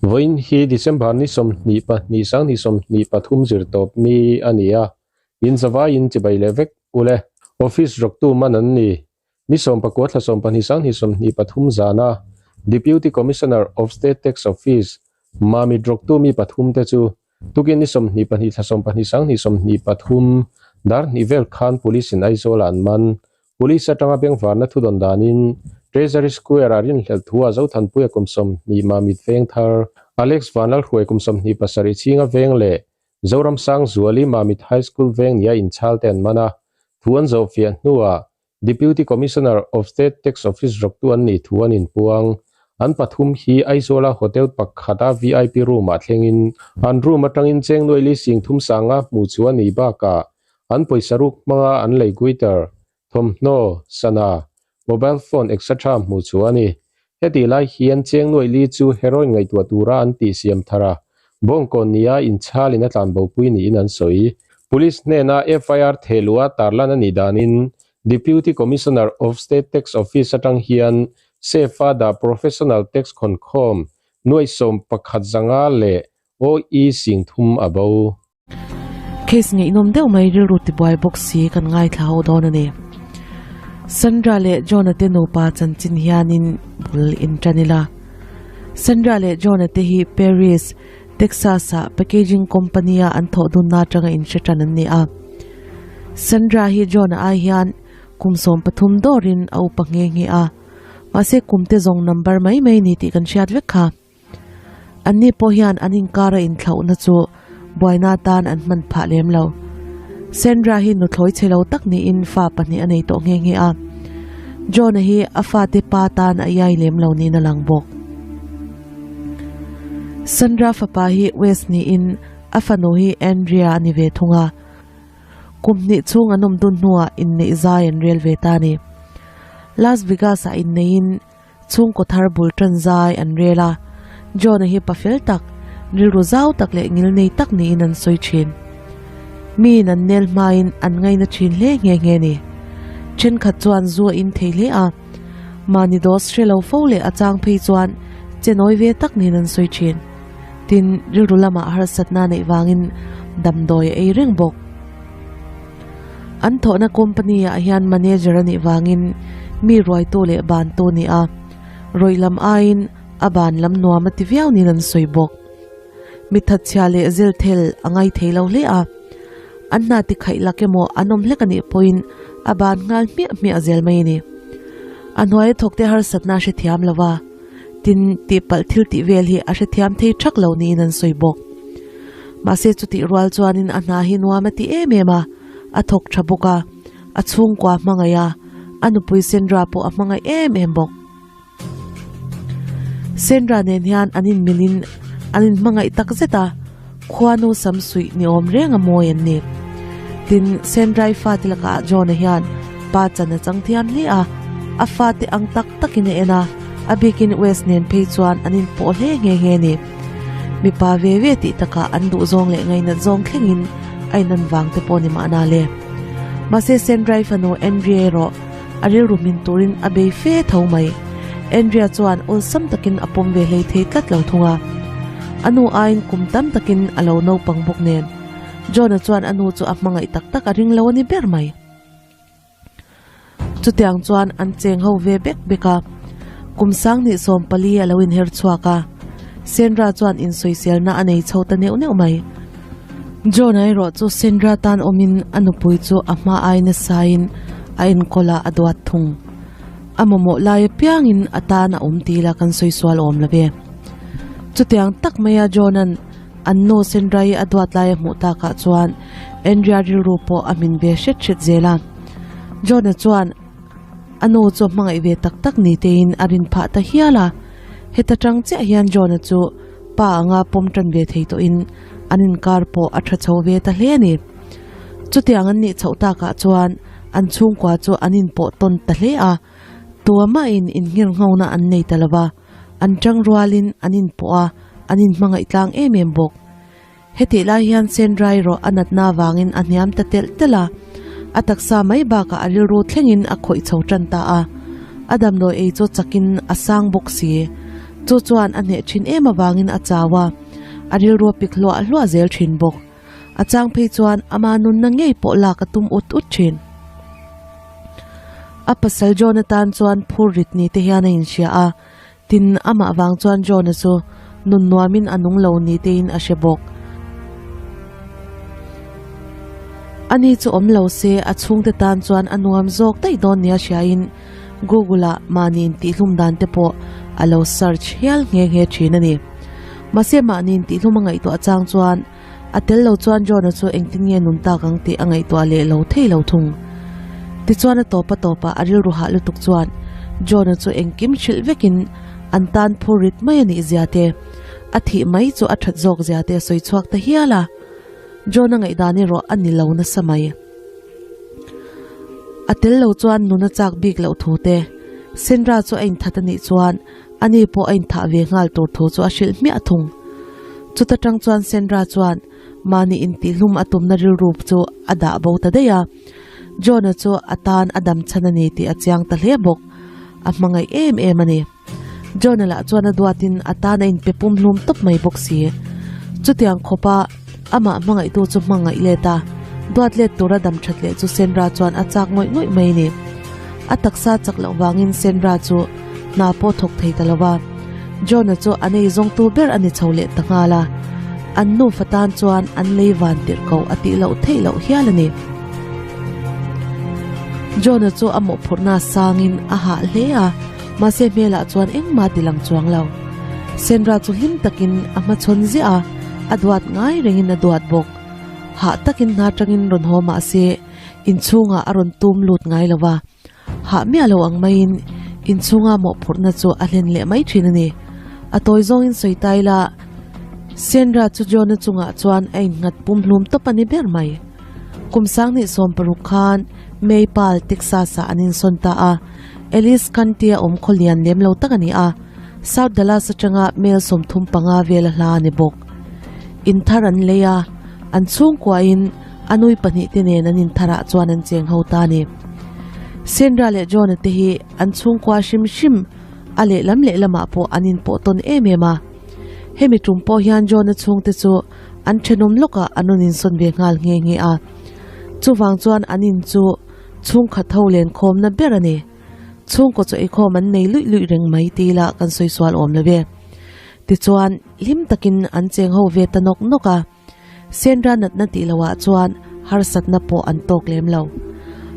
Vawiin hi December ni 22 2023 zirtawp ni a ni a, in zavaiin chibai leh vek ule. Office rawktu man an ni. Ni 19 thla 12 2023 zana Deputy Commissioner of State Tax Office Mamit rawktu mi pathum te chu tukin ni 22 thla 12 2023 dar hnih vel khan Police in Aizawl ah an man. Police atanga bengvarna thudawn danin Treasury Square ah rinhlelh thu a Zothanpuia kum 20 Mamit veng thar, Alex Vanlalhruai kum 27 chhinga veng leh Zoramsang Zuali Mamit High School veng nia inchhal te an man a, thu an zawhfiah hnuah Deputy Commissioner of State Tax Office rawktu an nih thu an inpuang. An pathum hi Aizawla hotel pakhata VIP room-ah thlengin an room atangin cheng nuaili sing thum sanga hmuh chu a nih bakah an pawisa ruk hmanga an lei guitar, thawmhnaw, sana, mobile phone etc hmuh chu a ni. Hetih lai hian cheng nuaili chu heroin ngaihtuah tura an tih siam thar a, Bawngkawn nia inchhalin a tlanbopui niin an sawi. Police hnena FIR thehluh a tarlan a nih danin Deputy Commissioner of State Tax Office atang hian safe-a dah professional tax khawnkhawm nuaih 11 zanga leh OE sing thum a bo. Case ngaihnawm deuh mai rilru tibuai bawk si kan ngaithla ho dawn a ni. Sandra leh John-a te nupa chanchin hianin bul in tan ila. Sandra leh John-a te hi Paris, Texas-ah packaging company-a an thawh dunna atanga inhre tan an ni a. Sandra hi John-a ai hian kum 13 dawrin a upa nghe nghe a. Mahse kum te zawng number mai mai ni tih kan hriat vek kha. Anni pawh hian an inkara inthlauhna chu buaina atan an hman phah lem lo. Sandra hi nuthlawi chhe lo tak niin fa pahnih a nei tawh nghe nghe a. John-a hi a fate pa tan a iai lem lo niin a lang bawk. Sandra fapa hi Wes niin a fanu hi Andrea a ni ve thung a. Kum hnih chhung an awm dun hnuah inneih zai an rel ve ta a ni. Las Vegas-ah inneihin Chhungkaw thar bul tan zai an rel a, John-a hi pa fel tak, rilru zau tak leh ngilnei tak niin an sawi thin. Miin an nel hmain an ngaina thin hle nghe nghe ni. Thenkhat chuan zu a in thei hle a, mahni dawt hre lo fo leh a chang phei chuan che nawi ve tak niin an sawi thin. Tin, rilru lamah harsatna neih vangin damdawi a ei reng bawk. An thawhna company ah hian manager a nih vangin mi ruaitu leh bantu a ni a, rawih lam aiin a ban lam nuam a ti viau niin an sawi bawk. Mi thatchhia leh zil thel a ngai thei lo hle a, an hna ti khaih lak emaw an awm hlek a nih pawhin a ban nghal hmiah hmiah zel mai a ni. A hnuaia thawkte harsatna a hrethiam lo va, tin tihpalh thil tih vel hi a hrethiam thei thak lo niin an sawi bawk. Mahse chutih rual chuanin a hna hi nuam a ti em em a, a thawk tha bawk a, a chhungkua a hmangaih a, a nupui Sandra pawh a hmangaih em em bawk. Sandra nen hian an inmilin an inhmangaih tak zet a, khuanu sam suih ni awm reng a mawi an ni. Tin, Sandra-i fate lakah John-a hian pa chan a chang thiam hle a, a fate ang tak takin a en a, a bikin Wes nen phei chuan an inpawh hle nghe nghe a ni. Mipa ve ve tih takah an duh zawng leh ngainat zawng thlengin a inan vang te pawh ni mahna le. Mahse Sandra-i fanu Andrea erawh a rilru hmin turin a bei fe tho mai. Andrea chuan awlsam takin a pawm ve hlei thei tlat lo thung a. A nu aiin kum tam takin a lo naupang bawk nen. John-a chuan a nu chu a hmangaih tak tak a ring lo a ni ber mai. Chutiang chuan an cheng ho ve bek bek a, kum sanghnih 14 a lo inher chhuak a, Sandra chuan insawiselna a nei chho ta neuh neuh mai. John-a erawh chu Sandra tan awmin a nupui chu a hma ai nasain a enkawl a, a duat thung. A mamawh lai apiangin a tan a awm ti ila kan sawi sual awm lo ve. Chutiang tak maia John-a'n An nu Sandra-i a duat lai a hmuh takah chuan Andrea rilru pawh a hmin ve hret hret zel a. John-a chuan a nu chu a hmangaih ve tak tak ni tein a rin phah ta hial a. Heta tang chiah hian John-a chu pa anga pawm tan ve thei tawhin an inkar pawh a tha chho ve ta hle a ni. Chutiang an nih chhoh takah chuan an chhungkua chu an inpawh tawn ta hle a, tuamahin innghirnghona an nei ta lo va. An tang rualin an inpawh a, an inhmangaih tlang em em bawk. Hetih lai hian Sandra erawh a natna avangin a hniam ta telh telh a. A taksa mai bakah a rilru thlengin a khawih chho tan ta a. A damdawi ei chu chakin a sang bawk si. Chu chuan a hneh thin em avangin a chau a, a rilru a pik hluah hluah zel thin bawk. A chang phei chuan ama nunna ngei pawh lak a tum ut ut thin. A pasal John atan chuan phur rit ni te hian a inhria a, tin amah vang chuan John-a chu nun nuamin a nung lo ni tein a hre bawk. Ani chu awm lo se a chhungte tan chuan a nuam zawk daih dawn nia hriain Google-ah mahni intihhlum dan te pawh a lo search hial nghe nghe thin a ni. Mahse mahni intihhlum a ngaihtuah chang chuan A tel lo chuan John-a chu engtin nge nun tak ang tih a ngaihtuah leh lo thei lo thung. Tichuan a tawp a tawpah a rilru hah lutuk chuan John-a chu engkim hrilh vekin an tan phur rit mai a nih zia te, a thih mai chu a that zawk zia te a sawi chhuak ta hial a. John-a ngaihdan erawh a ni lo nasa mai. A tel lo chuan nun a chak bik loh thu te, Sandra chu a inthat a nih chuan Ani pawh a inthah ve nghal tur thu chu a hrilh hmiah thung. Chuta tang chuan Sandra chuan mahni intihlum a tumna rilru chu a dah bo ta daih a. John-a chu a tan a dam chhan a ni tih a chiang ta hle bawk. A hmangaih em em a ni. John-a lah chuan a duatin a tan a inpe pumhlum tawp mai bawk si. Chutiang khawpa amah hmangaihtu chu hmangaih let a, duat let tura dam that leh chu Sandra chuan a chak ngawih ngawih mai a ni. A taksa chak loh vangin Sandra chu hna pawh thawk thei ta lo va, John-a chu an ei zawngtu ber a ni chho leh ta nghal a, an nufa tan chuan an lei van tirh ko a tih loh theih loh hial a ni. John-a chu a mawhphurhna sangin a hah hle a, mahse hmelah chuan engmah ti lang chuang lo. Sandra chu hlim takin a hmachhawn ziah a, a duat ngai rengin a duat bawk. Hah takin hna tangin rawn haw mahse inchhungah a rawn tum lut ngai lo va. Hah miah lo ang maiin inchhunga mawhphurhna chu a hlen leh mai thin a ni. A tawi zawngin sawi ta ila, Sandra chu John-a chungah chuan a innghat pumhlum tawp a ni ber mai. Kum sanghnih 60 khan Maypal, Texas-ah an insawn ta a, Ellis County-a awm khaw lian lem lo tak a ni a, South Dallas atanga mel 35 vela hla a ni bawk. In thar an lei a, an chhungkuain A nui pahnihte nen an intharah chuan an cheng ho ta a ni. Sandra leh John-a te hi an chhungkua hrim hrim a lehlam lehlamah pawh an inpawh tawn em em a. Hemi tum pawh hian John-a chhungte chu an thenawm lawkah an rawn insawn ve nghal nghe nghe a. Chuvang chuan an in chu chhungkhat ho lenkhawmna ber a ni. Chhungkaw chaw eikhawm an nei luih luih reng mai ti ila kan sawi sual awm lo ve. Tichuan, hlim takin an cheng ho ve ta nawk nawk a. Sandra natna tih loah chuan harsatna pawh an tawk lem lo.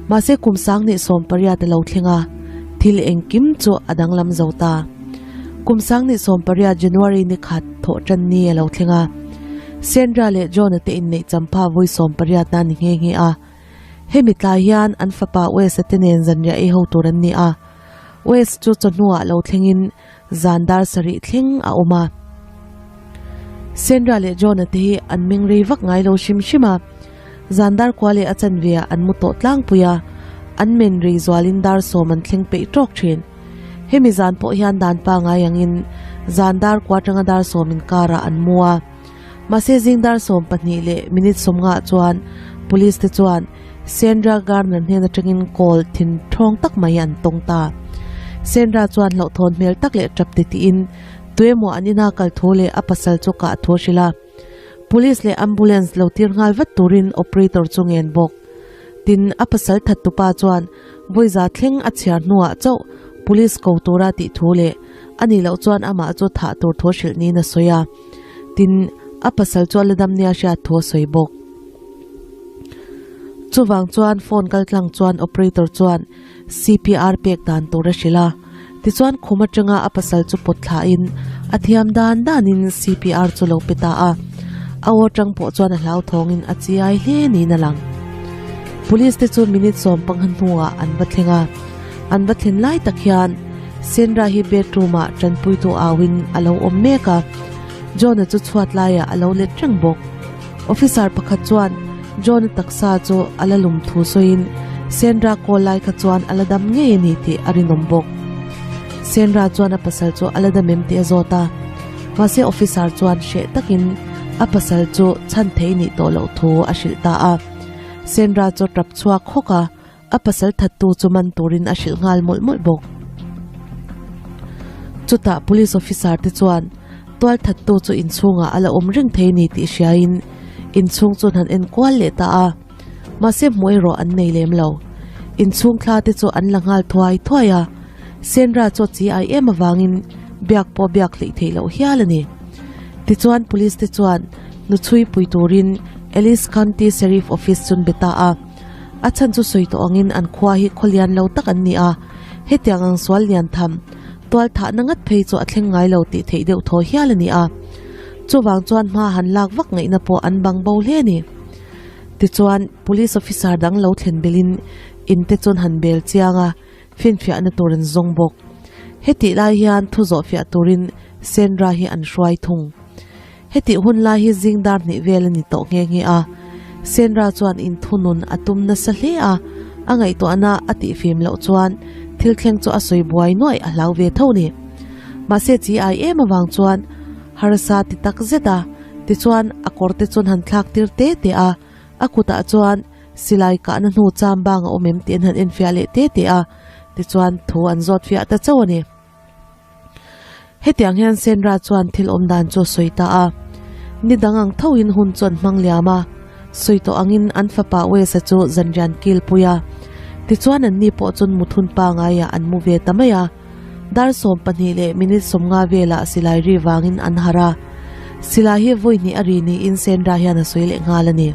Mahse kum sanghnih 18 a lo thleng a, thil engkim chu a danglam zo ta. Kum sanghnih 18 January ni khat thawh tan ni a lo thleng a, Sandra leh John-a te inneih champha vawi 18 na ni nghe nghe a. Hemi tlai hian an fapa Wes-a te nen zanriah ei ho tur an ni a. Wes chu chawhnuah lo thlengin Zan dar sarih thleng a awm a. Sandra leh John-a te hi an meng rei vak ngai lo hrim hrim a. Zan dar kua leh a chanve ah an mu tawh tlangpui a, an men rei zualin dar sawm an thleng peih tawk thin. Hemi zan pawh hian dan pangai angin zan dar kua atanga dar sawm inkarah an mu a. Mahse zing dar 12 leh minute 50 ah chuan police te chuan Sandra Garner hnen atangin call thin thawng tak mai an tawng ta. Sandra chuan hlauhthawn hmel tak leh tap ti tiin tuemaw an ina kal thu leh a pasal chu kah thu a hrilh a. Police leh ambulance lo tir nghal vat turin operator chu ngen bawk. Tin, a pasal that tupa chuan vawiza thleng a chhiar hnuah chauh police ko tura tih thu leh a nih loh chuan amah chu thah tur thu hrilh niin a sawi a. Tin, a pasal chu a la dam nia hriat thu a sawi bawk. Chuvang chuan phone kal tlang chuan operator chuan CPR pek dan tur a hrilh a. Tichuan khum atanga a pasal chu pawt thlain a thiam dan danin CPR chu lo pe ta a. A aw atang pawh chuan a hlauthawngin a chiai hle niin a lang. Police te chu minute 15 hnuah an va thleng a. An va thlen lai tak hian Sandra hi bedroom ah tanpuitu auin a lo awm mek a. John-a chu chhuat laiah a lo let reng bawk. Officer pakhat chuan John-a taksa chu a la lum thu sawiin Sandra call lai kha chuan a la dam ngei a ni tih a rinawm bawk. Sandra chuan a pasal chu a la dam em tih a zawt a, mahse officer chuan hreh takin a pasal chu chhan thei nih tawh loh thu a hrilh ta a. Sandra chu a tap chhuak hawk a, a pasal thattu chu man turin a hrilh nghal mawlh mawlh bawk. Chutah police officer te chuan tual thattu chu inchhungah a la awm reng thei a ni tih hriain inchhung chu an han en kual leh ta a, mahse hmuh erawh an nei lem lo. Inchhung thla te chu an la nghal thuai thuai a, Sandra chu a chi ai em avangin biak pawh biak hleih theih loh hial a ni. Tichuan police te chuan hnuchhui pui turin Ellis County Sheriff Office chu an be ta a. A chhan chu sawi tawh angin an khua hi khaw lian lo tak an ni a, hetiang ang sual lian tham, tual thahna ngat phei chu a thleng ngai lo tih theih deuh thaw hial a ni a. Chuvang chuan hma han lak vak ngaihna pawh an bang bo hle a ni. Tichuan, Police officer dang lo thlen belin in te chuan han bel chiang a, finfiahna tur an zawng bawk. Hetih lai hian thu zawhfiah turin Sandra hi an hruai thung. Hetih hun lai hi zing dar hnih vel a ni tawh nghe nghe a, Sandra chuan inthunun a tum nasa hle a, a ngaihtuahna a tihfim loh chuan thil thleng chu a sawi buai nuaih a hlau ve tho ni. Mahse chi ai em avang chuan harsa ti tak zet a, tichuan a kawr te chuan han thlak tir te te a, a kutah chuan silai kahna hnu cham bang a awm em tih an han enfiah leh te te a, tichuan thu an zawt fiah ta chauh a ni. Hetiang hian Sandra chuan thil awm dan chu a sawi ta a. Ni dang ang thoin hun chu an hmang liam a, sawi tawh angin an fapa Wes-a chu zanrian kil pui a. Tichuan anni pawh chuan muthun pangaiah an mu ve ta mai a. Dar 12 leh minute 50 velah silai ri vangin an harh a. Silai hi vawi hnih a ri niin Sandra hian a sawi leh nghal a ni.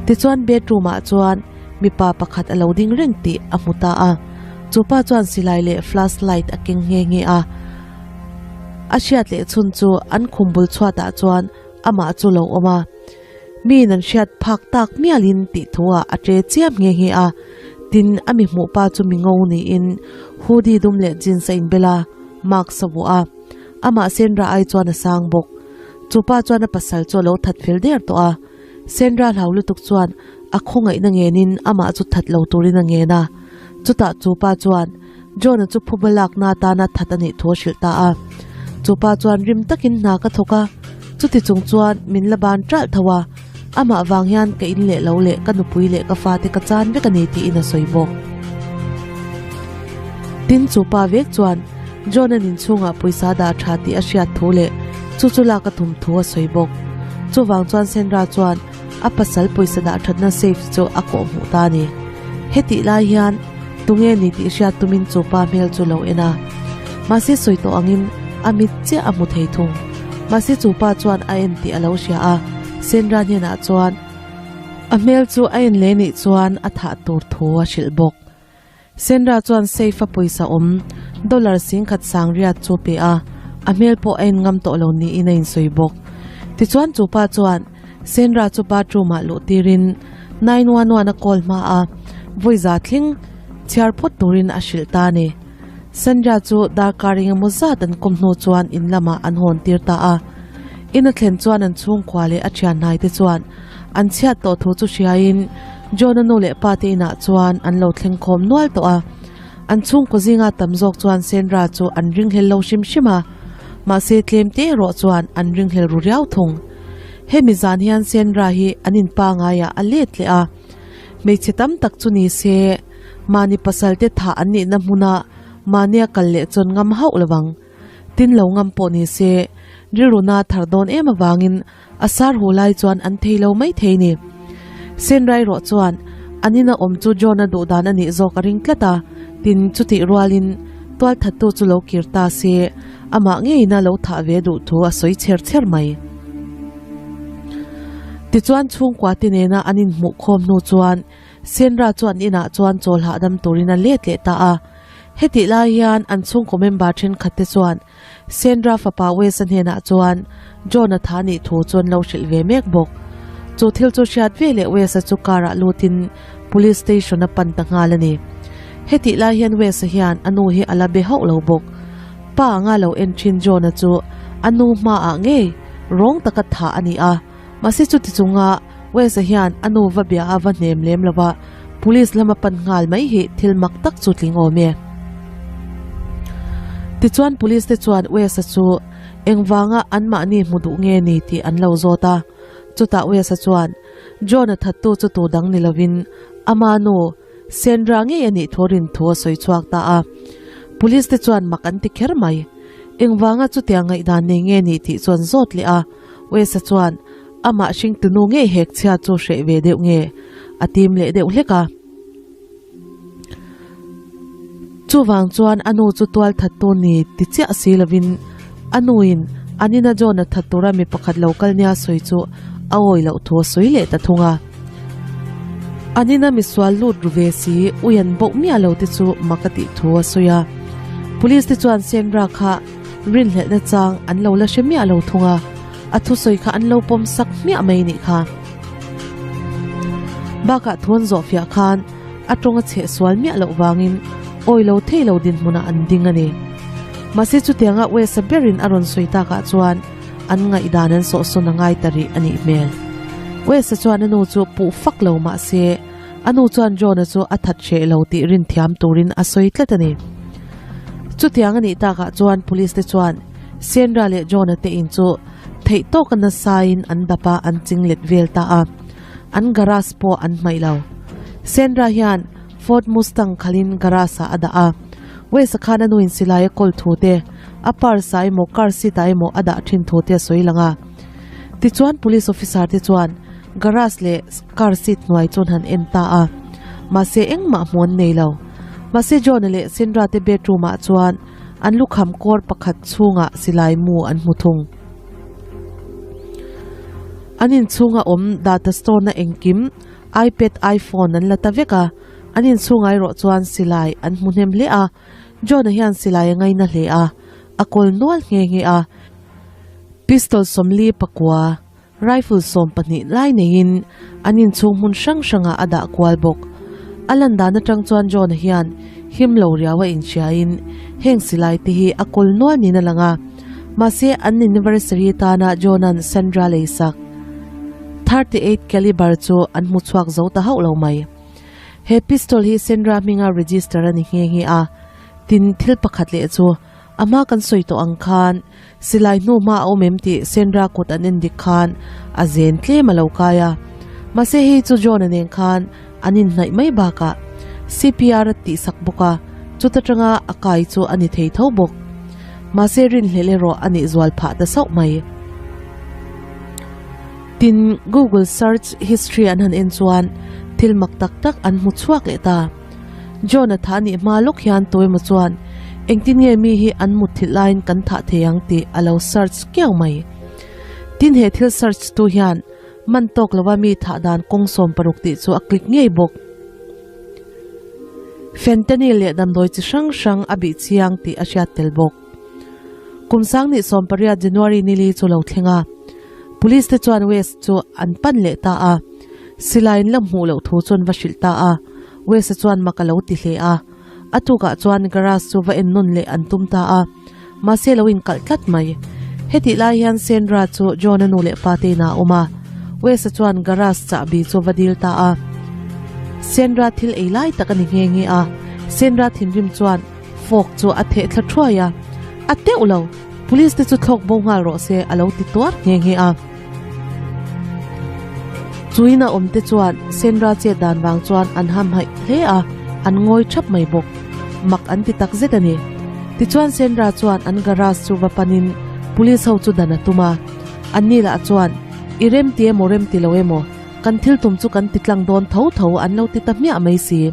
Tichuan bedroom-ah chuan mipa pakhat a lo ding reng tih a hmu ta a. Chu pa chuan silai leh flash light a keng nghe nghe a. A hriat leh chhun chu an khum bul chhuatah chuan amah chu lo awm a. Miin an hriat phak tak mialin tih thuah a ṭe chiam nghe nghe a. Tin, a mi hmuh pa chu mi ngo niin hoodie dum leh jeans a inbel a, mask a vuah a. Amah Sandra ai chuan a sang bawk. Chu pa chuan a pasal chu a lo that fel der tawh a. Sandra hlau lutuk chuan a khawngaihna ngenin amah chu that lo turin a ngen a. Chutah chu pa chuan John-a chu phuba lakna atana that a nih thu a hrilh ta a. Chu pa chuan rim takin hna ka thawk a, chuti chung chuan min la ban ṭalh tho a, amah vang hian ka in leh lo leh ka nupui leh ka fate ka chan vek a ni tiin a sawi bawk. Tin, chu pa vek chuan John-a'n inchhungah pawisa dah ṭha tih a hriat thu leh chu chu lak a tum thu a sawi bawk. Chuvang chuan Sandra chuan a pasal pawisa dah ṭhatna safe chu a kawh hmuh ta a ni. Hetih lai hian tunge ni tih hriat tumin chu pa hmel chu lo en a. Mahse sawi tawh angin a mit chiah a hmu thei thung. Mahse chu pa chuan a en tih a lo hria a, Sandra hnenah chuan a hmel chu a en leh nih chuan a thah tur thu a hrilh bawk. Sandra chuan safe a pawisa awm dollar 10,000 sang riat chu pe a, a hmel pawh a en ngam tawh lo niin a insawi bawk. Tichuan chu pa chuan Sandra chu bathroom ah luh tirin 911 a call hma a, vawi za thleng chhiar phawt turin a hrilh ta a ni. Sandra chu darkar engemaw zat an kawm hnu chuan in lamah an hawn tir ta a. In a thlen chuan an chhungkua leh a thian hnai te chuan An chhiat tawh thu chu hriain John-a nu leh pa te inah chuan an lo thleng khawm nual tawh a. An chhungkaw zinga tam zawk chuan Sandra chu an ringhlel lo hrim hrim a, mahse tlem te erawh chuan an ringhlel ru riau thung. Hemi zan hian Sandra hi an inpa ngaiah a let leh a. Hmeichhe tam tak chu ni se, mahni pasal te thah an nihna hmuna mahnia kal leh chuan ngam hauh lo vang. Tin lo ngam pawh ni se, rilru na thar dawn em avangin A sar hu lai chuan an thei lo mai thei ni. Senrai rawh chuan an ina awm chu John-a duh dan a nih zawk a ring tlat a, tin chutih rualin tualthattu chu lo kir ta se amah ngeiin a lo thah ve duh thu a sawi chher chher mai. Tichuan chhungkua te nena an inhmuh khawm hnu chuan Senra chu an inah chuan chawl hahdam turin a let leh ta a. Hetih lai hian an chhungkaw member thenkhat te chuan Sandra fapa Wes-a hnenah chuan John-a tha nih thu chu an lo hrilh ve mek bawk. Chu thil chu hriat ve leh Wes-a chu car-ah lutin Police Station a pan ta nghal a ni. Hetih lai hian Wes-a hian a nu hi a la be hauh lo bawk. Pa anga lo en thin John-a chu a nu hmaah ngei rawng taka thah a ni a, mahse chuti chunga Wes-a hian a nu va bia a va hnem lem lo va, Police lama pan nghal mai hi thil mak tak chu tling awm e. Tichuan Police te chuan Wes-a chu engvanga anmahni hmu duh nge ni tih an lo zawt a, chutah Wes-a chuan. John-a thattu chu tu dang ni lovin ama nu Sandra ngei a nih thu rin thu a sawi chhuak ta a. Police te chuan mak an ti kher mai. Engvanga chutiang ngaihdan nei nge nih tih chuan zawt leh a, Wes-a chuan amah hringtunu ngei hek chhia chu hreh ve deuh nge a tim leh deuh hlek a. Chuvang chuan a nu chu tual thattu ni ti chiah si lovin a nuin an ina John-a that tura mi pakhat lo kal nia sawi chu a awi loh thu a sawi leh ta thung a. An ina misual lut ru ve si ui an boh miah lo te chu mak a tih thu a sawi a. Police te chuan Sandra kha rinhlelhna chang an lo la hre miah lo thung a, a thusawi kha an lo pawm sak hmiah mai nih kha. Bakah thuan zawh fiah khan a tawng a chheh sual miah loh vangin awi lo thei lo dinhmunah an ding a ni. Mahse chutianga Wes-a berin a rawn sawi takah chuan an ngaihdan an sawhsawn a ngai ta rih a nih hmel. Wes-a chuan a nu chu puh fak lo mah se a nu chuan John-a chu a that hreh lo tih rin thiam turin a sawi tlat a ni. Chutiang a nih takah chuan police te chuan Sandra leh John-a te in chu theih tawka nasain an dap a, an ching let vel ta a. An garage pawh an hmaih lo. Sandra hian Ford Mustang khalhin garage ah a dah a. Wes-a khan a nuin silai a kawl thu te, a purse ah emaw car seat ah emaw a dah thin thu te a sawi lang a. Tichuan police officer te chuan garage leh car seat hnuai chuan han en ta a. Mahse engmah hmuh an nei lo. Mahse John-a leh Sandra te bedroom ah chuan An lukham kawr pakhat chhungah silai mu an hmu thung. An inchhunga awm data store na engkim iPad, iPhone an la ta vek a, an inchhungah erawh chuan silai an hmu hnem hle a, John-a hian silai a ngaina hle a, a kawl nual nghe nghe a, pistol 40 pakua, Rifle 12 lai neiin an inchhung hmun hrang hrangah a dah kual bawk. A lan dan atang chuan John-a hian him lo riau a inhriain heng silai te hi a kawl nual niin a lang a. Mahse an anniversary tana John-a'n Sandra leisak 38 caliber chu an hmu chhuak zo ta hauh lo mai. He pistol hi Sandra hminga register a ni nghe nghe a, tin thil pakhat leh chu a hma kan sawi tawh ang khan Silai hnu hma a awm em tih Sandra kut an en dik khan a zen tlem a lo kai a. Mahse hei chu John-a nen khan an inhnaih mai bakah CPR a tihsak bawk a, chuta tanga a kai chu a ni thei tho bawk. Mahse rinhlelh erawh a nih zual phah ta sauh mai. Tin, Google search history an han en chuan thil mak tak tak an hmu chhuak leh ta. John-a thah nih hma lawk hian tuemaw chuan engtin nge mi hi an mutthilh laiin kan thah thei ang tih a lo search kiau mai. Tin he thil search tu hian man tawk lova mi thah dan kawng 16 tih chu a click ngei bawk. Fentanyl leh damdawi chi hrang hrang a bih chiang tih a hriat tel bawk. Kum 2018 January nili chu lo thleng a, Police te chuan West chu an pan leh ta a. Silai in la hmuh loh thu chuan va hrilh ta a, Wes-a chuan mak a lo ti hle a. A tukah chuan garage chu va en nawn leh an tum ta a, mahse lo inkalh tlat mai. Hetih lai hian Sandra chu John-a nu leh pa te inah a awm a, Wes-a chuan garage chahbi chu va dil ta a. Sandra thil ei lai tak a ni nghe nghe a, Sandra thinrim chuan fork chu a theh thla thuai a, A teuh lo, police te chu thlawk bo nghal rawh se a lo ti tuar nghe nghe a. Chuin a awmte chuan Sandra chet dan vang chuan an hamhaih hle a, an ngawi thap mai bawk. Mak an ti tak zet a ni. Tichuan Sandra chuan an garage chu va panin police ho chu dan a tum a. Anni lah chuan, I rem ti emaw rem ti lo emaw, kan thil tum chu kan ti tlang dawn tho tho an lo ti ta hmiah mai si.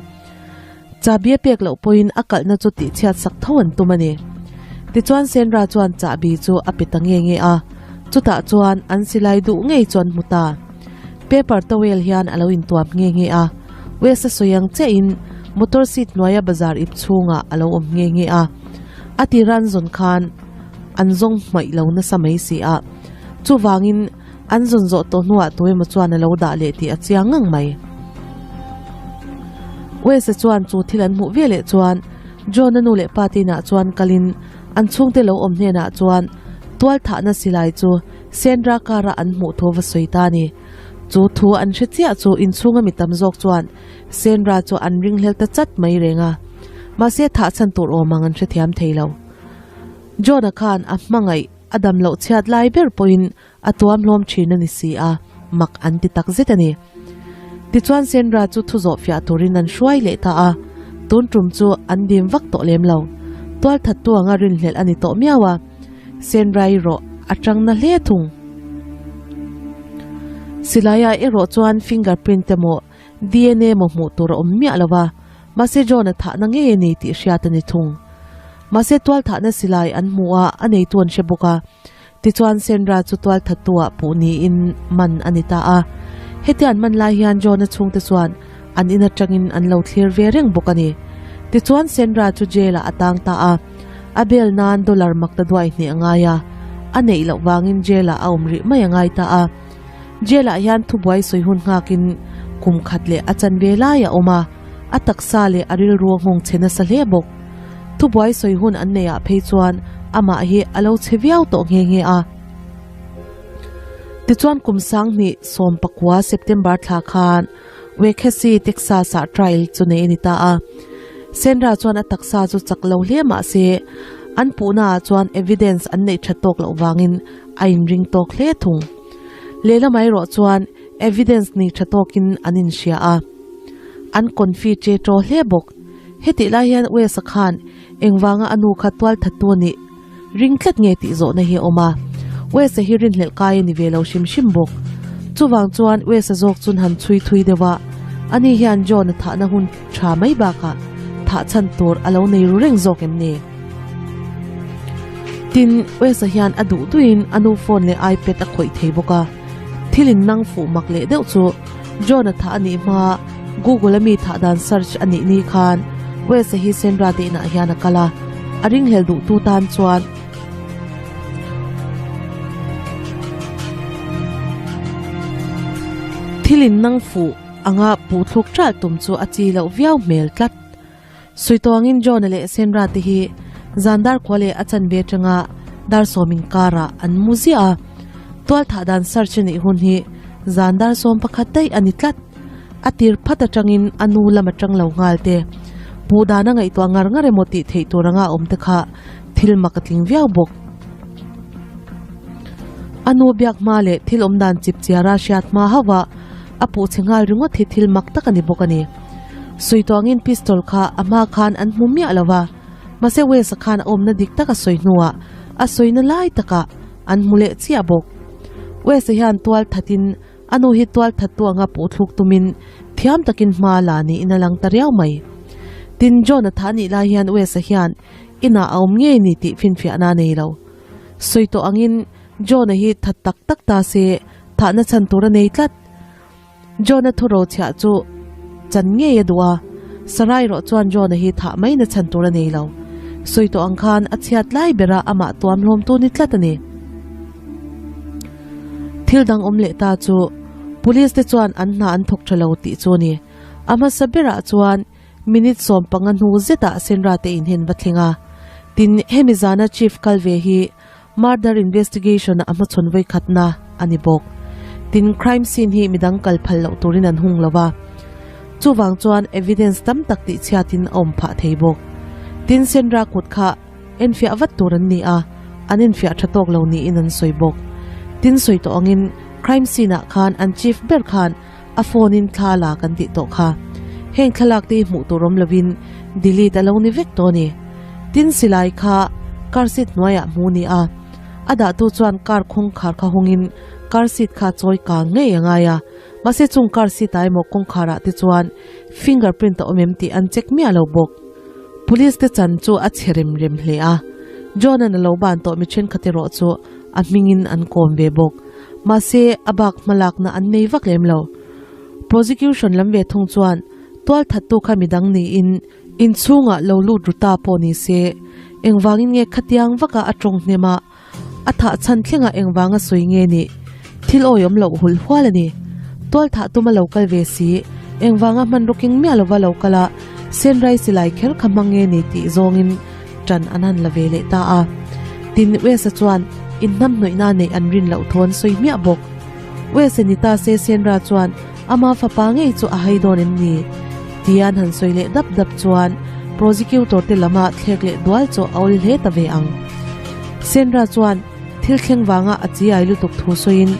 Chahbi a pek loh pawhin a kalhna chu tihchhiat sak tho an tum a ni. Tichuan Sandra chuan chahbi chu a pe ta nge nge a, chutah chuan an silai duh ngei chu an hmu ta. Paper towel hian a lo intuam nge nge a, Wes a sawi ang chiahin motor seat hnuaia bazar ip chhungah a lo awm nge nge a. A tira an zawn khan an zawng hmaih lo nasa mai si a, chuvangin An zawn zawh tawh hnuah tuemaw chuan a lo dah leh tih a chiang ngang mai. Wes-a chuan chu thil an hmuh veleh chuan John-a nu leh pa te inah chuan kalin an chhungte lo awm hnenah chuan tual thahna silai chu Sandra car-a an hmuh thu va sawi ta a ni. Chu thu an hre chiah chu inchhunga mi tam zawk chuan Sandra chu an ringhlel ta chat mai reng a. Mahse thah chhan tur awm ang an hrethiam thei lo. John-a khan a hmangaih a dam loh chhiat lai ber pawhin a tuam hlawm thin a ni si a, mak an ti tak zet a ni. Tichuan Sandra chu thu zawh fiah turin an hruai leh ta a, tun tum chu an dim vak tawh lem lo. Tualthattu anga rinhlelh a ni tawh miau a, Sandra erawh a tang na hle thung. Silaiah erawh chuan finger print emaw DNA emaw hmuh tur a awm miah lo va, mahse John-a thahna ngei a ni tih hriat a ni thung. Mahse tualthahna silai an hmu a, a neitu an hre bawk a. Tichuan Sandra chu tualthattu-ah puh niin man a ni ta a. Hetia an man lai hian John-a chhungte chuan an in atangin an lo thlir ve reng bawk a ni. Tichuan Sandra chu jail-ah a tang ta a. A bail nan dollar mak ta duai hnih a ngai a, a neih loh vangin jail-ah a awm rih mai a ngai ta a. Jail-ah hian thubuai sawi hun nghakin kum khat leh a chanve lai a awm a, a taksa leh a rilru a nghawng chhe nasa hle bawk. Thubuai sawi hun an neihah phei chuan amah hi a lo chhe viau tawh nghe nghe a. Tichuan kum 2019 September thla khan Waikesi, Texas-ah trial chu nei a ni ta a. Sandra chuan a taksa chu chak lo hle mah se, an puhnaah chuan evidence an neih that tawk loh vangin a inring tawk hle thung. Lehlamah erawh chuan evidence nei tha tawkin an inhria a, an confi che chaw hle bawk. Hetih lai hian Wes-a khan engvanga a nu kha tual thattu a nih ring tlat nge tih zawhna hi a awm a, Wes-a hi rinhlelh kai a ni ve lo hrim hrim bawk. Chuvang chuan Wes-a zawk chun han chhui thui deuh a, ani hian John-a thahna hun tha mai bakah thah chhan tur a lo nei ru reng zawk em ni? Tin, Wes-a hian a duh duhin a nu phone leh iPad a khawih thei bawk a. Thil in nang fuh mak leh deuh chu John-a thah a nih hma Google-a mi thah dan search a nih ni khan Wes-a hi Sandra te inah hian a kal a, a ringhlel duhtu tan chuan thil in nang fuh anga puh thluk ṭalh tum chu a chi loh viau hmel tlat. Suitawngin John-a leh Sandra te hi zan dar khua leh a chanve atanga dar sawm inkarah an mu ziah a, tualthah dan search a nih hun hi zan dar 11 daih a ni tlat. A tir phat atangin a nu lam atang lo nghal te, puh dan a ngaihtuah ngar ngar emaw tih theih tur anga awm te kha thil mak a tling viau bawk. A nu biak hma leh thil awm dan chip chiara hriat hma hauh a, a puh chhe nghal ringawt hi thil mak tak a ni bawk a ni. Suitawngin pistol kha a hma khan an hmu miah lo va, mahse Wes-a khan a awmna dik tak a sawi hnuah a sawina lai takah an hmu leh chiah bawk. Wes-a hian tual thatin a nu hi tual thattu anga puh thluk tumin thiam takin hma la niin a lang ta riau mai. Tin, John-a thah nih lai hian Wes-a hian inah a awm ngei ni tih finfiahna a nei lo. Sawi tawh angin John-a hi that tak tak ta se thahna chhan tur a nei tlat. John-a thuro chhiah chu chan ngei a duh a, Sarai erawh chuan John-a hi thah mai na chhan tur a nei lo. Sawi tawh ang khan a chhiat lai bera amah tuam hlawmtu ni tlat a ni. Thil dang awm leh ta chu Police te chuan an hna an thawk tha lo tih chu a ni. A hmasa berah chuan minute 15 hnu zetah Senra te inhen va thleng a. Tin, hemi zana Chief kal ve hi Murder investigation a hmachhawn vawikhatna a ni bawk. Tin, crime scene hi midang kal phal loh turin an hung lo va. Chuvang chuan evidence tam tak tihchhiatin a awm phah thei bawk. Tin, Sandra kut kha enfiah vat tur an ni a, an enfiah tha tawk lo niin an sawi bawk. Tin, sawi tawh angin crime scene ah khan an chief ber khan a phone in thla la kan tih tawh kha. Heng thlalak te hi hmuh tur awm lovin delete a lo ni vek tawh a ni. Tin silai kha car seat hnuaiah hmu ni a, a dahtu chuan car kawngkhar kha hawngin car seat kha chawi kang ngei a ngai a, mahse chung car seat ah emaw kawngkhar ah te chuan finger print a awm em tih an check miah lo bawk. Police te chan chu a chhe rem rem hle a, John-a'n a lo ban tawh mi thenkhat erawh chu a hmingin an kawm ve bawk. Mahse, a bak hmalakna an nei vak lem lo. Prosecution lam ve thung chuan tualthattu kha midang niin inchhungah lo lut ru ta pawh ni se, engvangin nge khatiang vaka a tawng hnem a, a thah chhan thlengah engvanga sawi nge nih? Thil awiawm loh hulh hual a ni. Tualthah tuma lo kal ve si, engvanga hmanraw keng miah lova lo kal a, Senrai silai kher kha hmang nge ni tih zawngin ṭan an han la ve leh ta a. Tin, Wes-a chuan inhnamhnawihna neih an rin loh thu an sawi hmiah bawk. Wes-a ni ta se Senra chuan ama fapa ngei chu a hai dawn em ni? Tia an han sawi leh dap dap chuan prosecutor te lama thlek leh dual chu a awl hle ta ve ang. Senra chuan thil thleng vanga a chi ai lutuk thu sawiin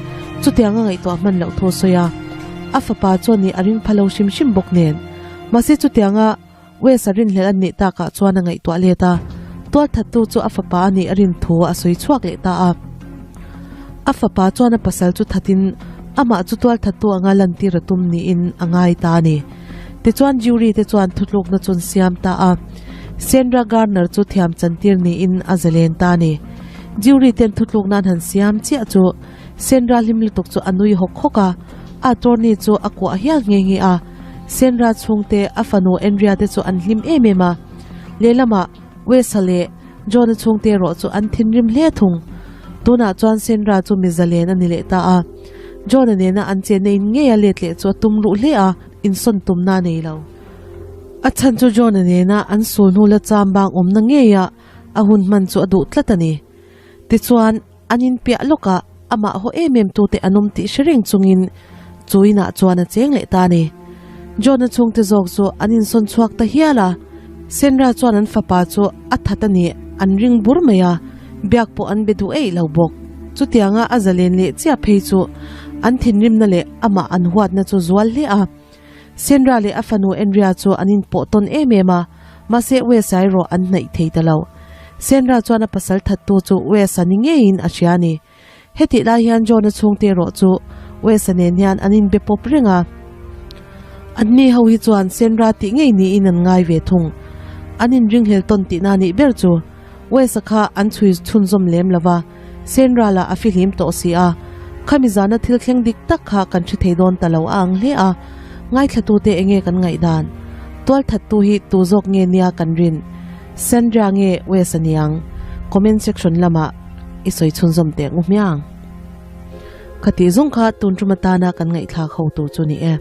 Chutiang a ngaihtuah hman loh thu a sawi a, a fapa chuan nih a ring pha lo hrim hrim bawk nen. Mahse chutianga Wes a rinhlelh an nih takah chuan a ngaihtuah let a, tualthattu chu a fapa a nih a rin thu a sawi chhuak leh ta a. A fapa chuan a pasal chu thatin amah chu tualthattu anga lantir a tum niin a ngai ta a ni. Tichuan jury te chuan thutlukna chu an siam ta a, Sandra Garner chu thiam chantir niin a zalen ta a ni. Jury ten thutlukna an han siam chiah chu Sandra hlim lutuk chu a nui hawk hawk a, a attorney chu a kuah hial nghe nghe a. Sandra chhungte a fanu Andrea te chu an hlim em em a, lehlamah Wes-a leh John-a chhungte erawh chu an thinrim hle thung. Tunah chuan Sandra chu mi zalen a ni leh ta a, John-a nena an chenna in ngei a let leh chu a tum ruh hle a, insawn tumna a nei lo. A chhan chu John-a nena an sul hnu la cham bang awmna ngeia a hun hman chu a duh tlat a ni. Tichuan, an inpiah lawkah amah haw em em tute an awm tih hre reng chungin chu inah chuan a cheng leh ta a ni. John-a chhungte zawk chu an insawn chhuak ta hial a, Sandra chuan an fapa chu a that a nih an ring bur mai a, biak pawh an be duh eih lo bawk. Chutianga a zalen leh chiah phei chu an thinrimna leh amah an huatna chu zual hle a. Sandra leh a fanu Andrea chu an inpawh tawn em em a, mahse Wes-a erawh an hnaih thei ta lo. Sandra chuan a pasal thattu chu Wes-a ni ngeiin a hria a ni. Hetih lai hian John-a chhungte erawh chu Wes-a nen hian an inbe pawp reng a. Anni ho hi chuan Sandra tih ngei niin an ngai ve thung. An inringhlel tawn tihna nih ber chu Wes-a kha an chhui chhunzawm lem lo va, Sandra lah a fihlim tawh si a. Khami zana thil thleng dik tak kha kan hre thei dawn ta lo a ang hle a, ngaithlatute enge kan ngaihdan? Tualthattu hi tu zawk nge nia kan rin? Sandra nge Wes-a niang? Comment section lamah i sawi chhunzawm teh ngu hmiang. Khatih zawng kha tun tum atana kan ngaihthlak ho tur chu ni e.